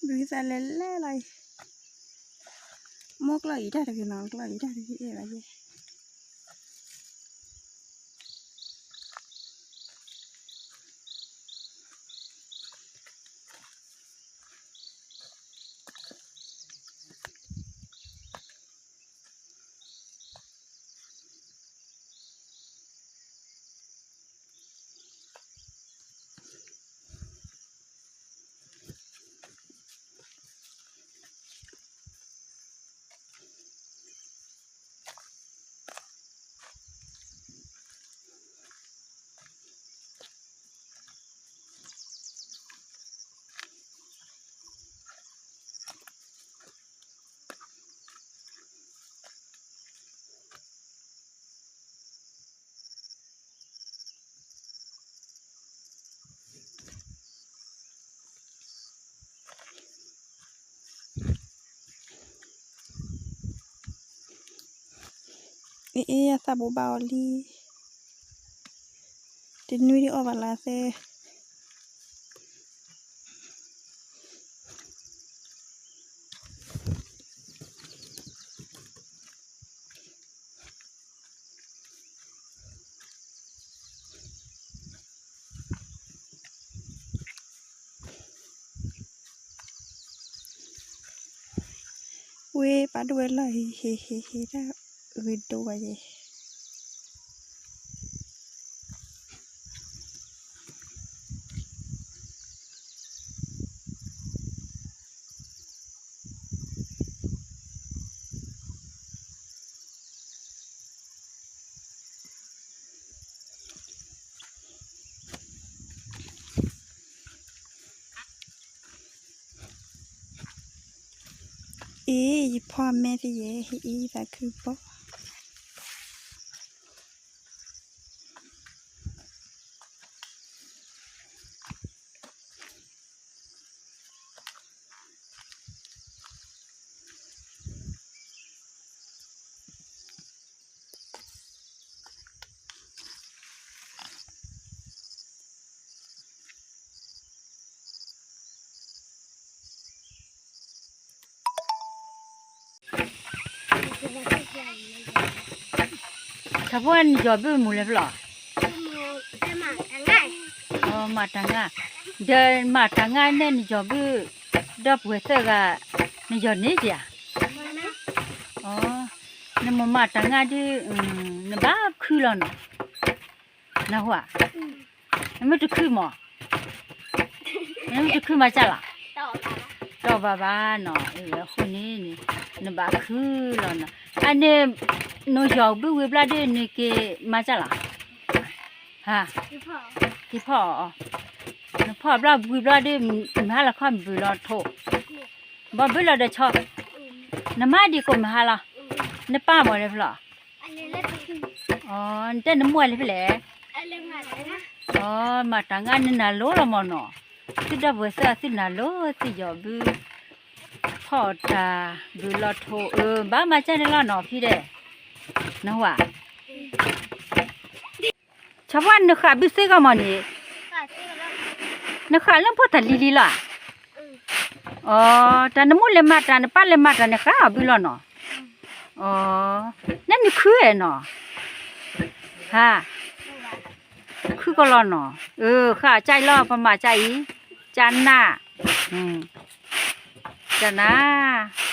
ဘုသးလဲၤလဲၤလီၤအံၤ, မိၢ်ကျီၢ်အံၤတၢ်တဂ့ၤနီၤ, ကျီၢ်အံၤတၢ်တဂ့ၤအဲၣ်ဘၣ်ယဲၢ်. အ့ၣ်အ့ၣ် အသးဘိးဘၣ်အီၤလံ, တနွံဒံးအီၣ်ဘၣ်လၢသ့ ဝ့ၢ်ပာ်ဒိၣ်ဝဲလီၢ်ဟ့ၣ်ဟ့ၣ်ဟ့ၣ်ဟ့ၣ်တၢ်ဂ့ၤဒိၣ်ဝဲယဲၢ်. အ့ၣ် ယဖီၣ်မဲာ်သ့ယဲၢ် ဟ့ၣ်အ့ၣ်သးခုဘီၣ်. ဆၣ်ဖိနယီၤဘုၣ်မူလဲၣ်ဖျီၣ်, မၤတၢ်ငါ, ဒီးမၤတၢ်ငါန့ၣ် နယီၤဘုၣ် ဒီပုၢ်ဝဲၢ်သၢဂၤ နယီၤန့ၢ်က့ၤဧါ, နမ့ၢ်မၤတၢ်ငါဒုး နဘၣ်ခုလီၤနီၤ, နဟူဧါ, နမ့ၢ်တခုမး, နမ့ၢ်တခုမၤစၢ်လီၤ, တဘၣ်ဘၣ်နီၤ, အဃိန့ၣ် နဘၣ်ခုလီၤနီၤ, အန့ၣ် နယီၤဘုၣ်ဝံၤဘျီဒုး နက့ၤမၤစၢ်လီၤ, ဟါ, က့ၤဖီၣ်အီၤ, နဖီၣ်ဘျီဝံၤဘျီဒုး မဟါလီၤခီၣ်ဘုးလီၤထိး, ဘီဘုၣ်လီၤဒီးဆီ, နမၤဒံးကိးမဟါလီၤ, နပၢ်မၤလဲၣ်ဖျီၣ် နတဲနမိၢ်လဲၣ်ဖဲလဲၣ်, မၤတၢ်ငါနနၤလိၤလီၤမၢ်နီၤ, သုဒီပုၢ်ဝဲၢ်သၢဂၤ သုနၤလိၤသုယီၤဘုၣ်, ဖီၣ်တၢ်ဘုးလီၤထိး အၢ ဘၣ်မၤစၢ်န့ၣ်လီၤနီၤ ဖံဒဲး, နဟူဧါ, ဆၣ်ဖိ နဃၣ်ဘုၣ်သ့ဂီၢ်မၢ်န့ၣ်, နဃၣ်လၢဖိတၢ်လံၤလံၤလီၤ, အၢ တၢ်နမိၢ်လဲၤမၤတၢ် နပၢ်လဲၤမၤတၢ်န့ၣ် ဃၣ်အီၤဘုၣ်လီၤနီၤ, အၢ နနခုအဲၣ်နီၤ, ဟါ, ခုကလီၤနီၤ, အၢ ဃၣ်ကၢ်အံၤလီၤ ပမၤကၢ်အံၤ, ကၢ်နၢ်, ကၢ်နၢ်